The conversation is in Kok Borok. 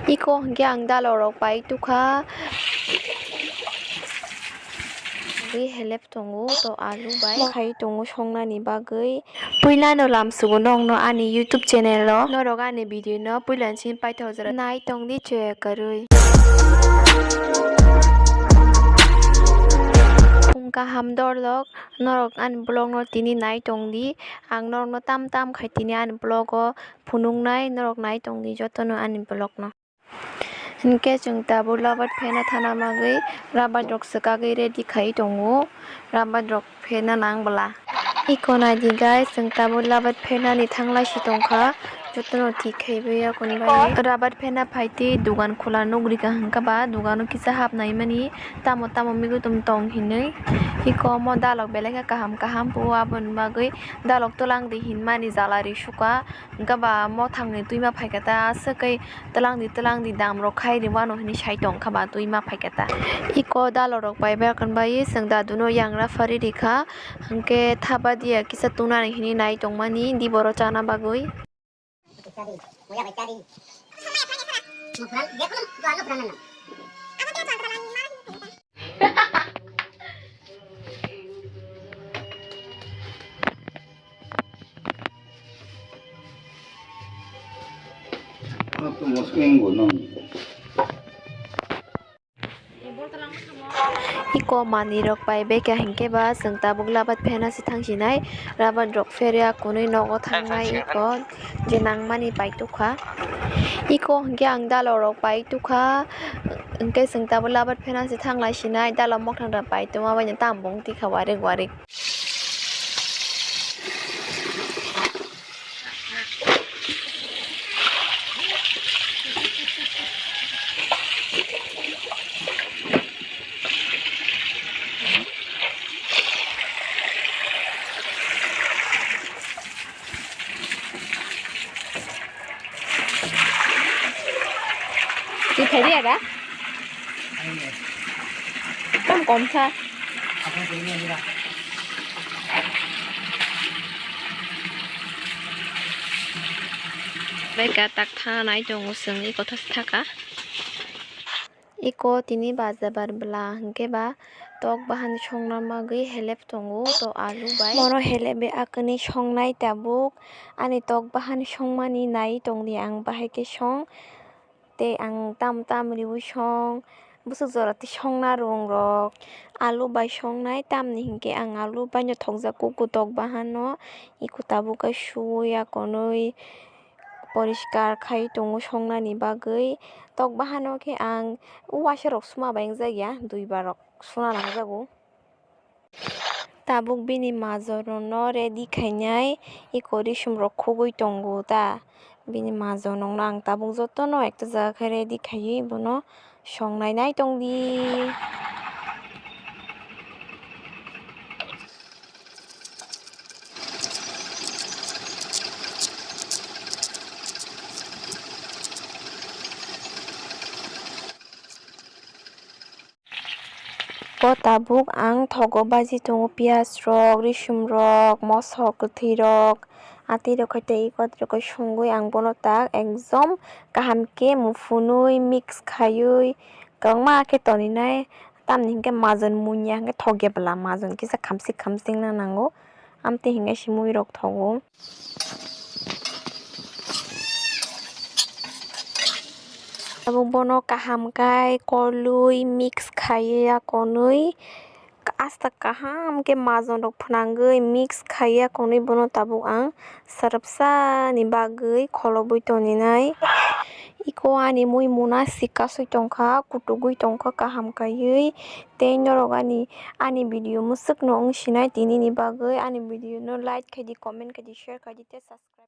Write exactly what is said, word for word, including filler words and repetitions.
Iko hwnkhe ang dalok rok pai tukha. Tei helep tongo, to alu bai khai tongo songnani bagwi. Puilano lamsugo nokno ani YouTube channel o, norok ani video no puila simi paithak jora nai tongdi check karwi. Phung kaham dorlok, norok ani vlog no tini nai tongdi, ang norokno tam tam khai tini ani vlog o phunuknai, norok nai tongdi jotono ani vlog no. Hinkhe chwng tabuk labat phena thana bagwi rabat rok swkagwi ready khai tongo, rabat rok phena nang bwla. Iko naidi guys, chwng tabuk labat phenani thanglai si tongkha, jotono thik khai bai yakun bai. Rabat phena phaitwi dugan khula nugri ka hwnkha ba dugano kisa hapnai mani tamo tamo migutum tong hinwi. Iko omo dalok belai khe kaham kaham phuo, aboni bagwi dalok twlang di hinmani jala ri sukha. Hwnkhe ba mothangni twima phaikha ta, aswk kai twlangdi twlangdi dam rok khai ri mano hinwi sai tongkha ba twima phaikha ta. Iko dalok rok pai bakhan bai chwng daduno yangra phari rikha, hwnkhe thaba diya kisa tungnani hinwi nai tongmani di boro chana bagwi. Iko manwi rok pai beka hinkhe ba chwng tabuk labat phena se thang sinai, rabat rok pherya kunui nogo thangnai iko je nangmani pai tukha. Iko hinkhe ang dalok rok pai tukha, hinkhe chwng tabuk labat phena se thanglai sinai, dalok mokhang rok pai tongma bai no tam bung tikha warik warik. Twi phaidi ada? Tam kom sa. Bai ka tak tha nai tongo chwng iko tha thaka. Iko tini bazabar bwla hinkhe ba tok bahan songna bagwi helep tongo, to alu bai. Bono helep bai akuni songnai tabuk. Ani tok bahan songmani nai tongdi ang, bahai khe song. Tei ang tam tam riwi song. Bwswk jora tei songna rwng rok. Alu bai songnai, tamni hinkhe ang alu bai no thokjak kuku tok bahan no. Iko tabuk khe suwi akonwi. Poriskar khai tongo songnani bagwi. Tok bahano khe ang uaisa rok suma bai wngjakya, dui bar rok suna nangjago. Tabuk bini majono no ready khainai, iko risum rok khugui tongo ta. Bini majonokno ang tabuk jotono ekta jaga khe ready khaiwi bono songnai nai tongdi. O tabuk ang thogo baji tongo, piyaj rok, risum rok, mosok kwthwi rok, atwi rok khai tei iko twi rok khai songwi ang bono tak ekdom kaham khe muphunwi mix khaiwi kwbangma khe toninai. Tamni hinkhe majon munya hinkhe thokya bwla, majon kisa khamsik khamsik wngna nango, amtwi hinkhe se mui rok thogo. Tabuk bono kaham khai kolwi mix khaiwi akonwi asta kaham khe majon rok phnangwi mix khaiwi akonwi bono tabuk ang sarapsa ni bagwi kholobwi toninai. Iko ani mui muna sika swi tongkha, kutugwi tongkha kaham kaiwi. Tei norok ani, ani video mwswkno wng sinai tinini bagwi ani video no like khaidi, comment khaidi, share khaidi tei subscribe.